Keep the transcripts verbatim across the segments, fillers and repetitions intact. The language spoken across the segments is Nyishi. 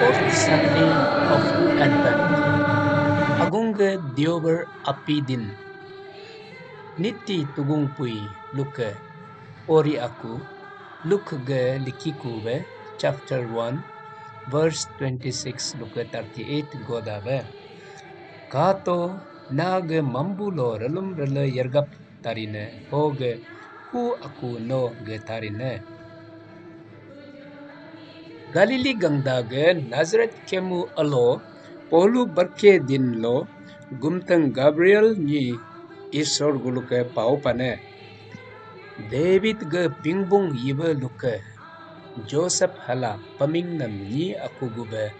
fourth Sunday of Advent. Agung ge diobar api din. Niti tugung pui luke ori aku Luke ge likiku be chapter one verse twenty-six luke thirty-eight goda be. Kato na ge mambu lo relum rele yergap tarine, hoge hu aku no ge tarine. Galili gangda ge Nazareth kemu alo polu berke din lo gumteng Gabriel nyi Isor guluke pau pane. David ge pingbung yibe luke Joseph hala paming nam nyi aku gube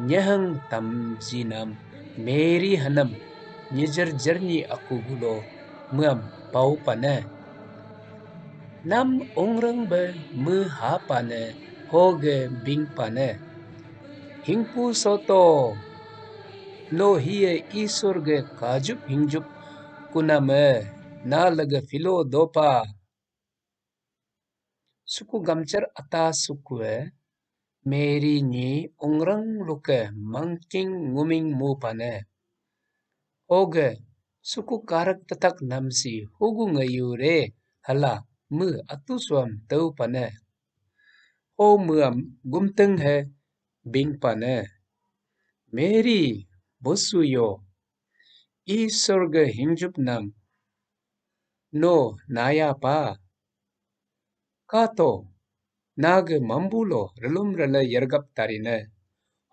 nyehang tamji nam Mary hanam nyejer jerni aku gulo muam pau pane. Nam ongrang be me ha pane, hoge bing pane. Hingpu soto, no hiye Isor ge kajup hingjup kuname, na lege filo dopa. Suku gamchar ata sukue, Mary nyi ongrang luke mangking nguming mu pane. Hoge, suku karak tetak namsi hugu ngayu re hala me atu suam tau pane. Ho muam gumteng he bing pane. Mary, bosu yo, Isor ge hingjup nam no naya pa. Kato, na ge mambu lo relum rele yergap tarine,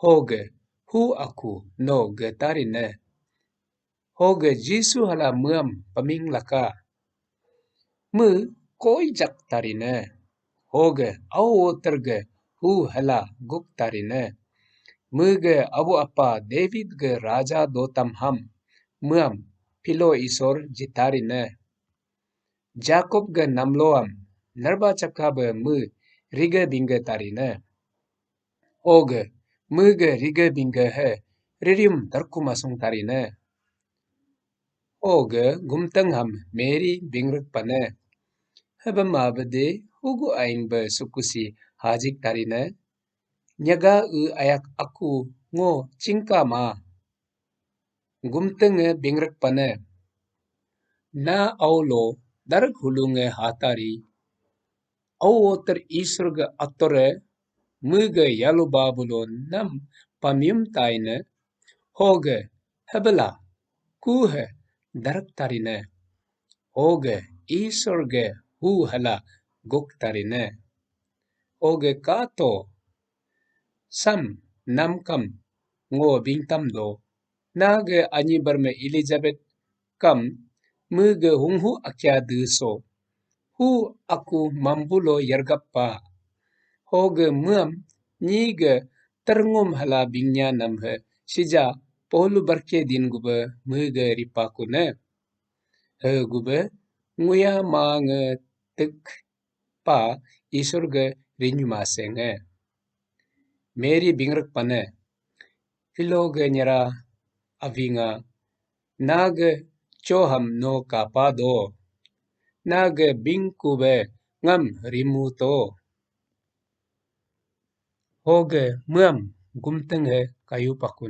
hoge hu aku no ge tarine. Hoge Jisu hala muam paming laka. Me koi jak tarine. Hoge au oter ge hu hala guk tarine. Me ge abu apa David ge raja dotam ham muam pilo Isor jitarine. Jacob ge namloam nerba chaka be me rige bingge tarine. Hoge me ge rige bingge he ririum tarkumasung tarine. Hoge gumteng ham Mary bingrek pane. Hebe ma bede hugu aing be sukusi hajik tarine. Nyaga e ayak aku ngo chingka ma. Gumtenge bingrek pane. Na aulo darak hulunge hatari. Au oter Isor ge atore mege yalu babulo nam pamium taine. Hoge hebela kuhe darak tarine. Hoge Isor ge hu hala gok tarine. Hoge kato sam namkam ngo bingtam do. Nage anyi barme Elizabeth kam mege hunghu akia de so. Hu aku mambulo yargap pa. Hoge muam nyige terngum hala bingnya namhe sija polu barke din gube mege ripakune. He gube nguya ma nge tek pa Isor ge rinyu masenge. Mary bingrek pane. Pilo ge nyera avinga nage choham no kapa do. Nage bingku be ngam rimu to. Hoge muam gumteng he kayu pakune.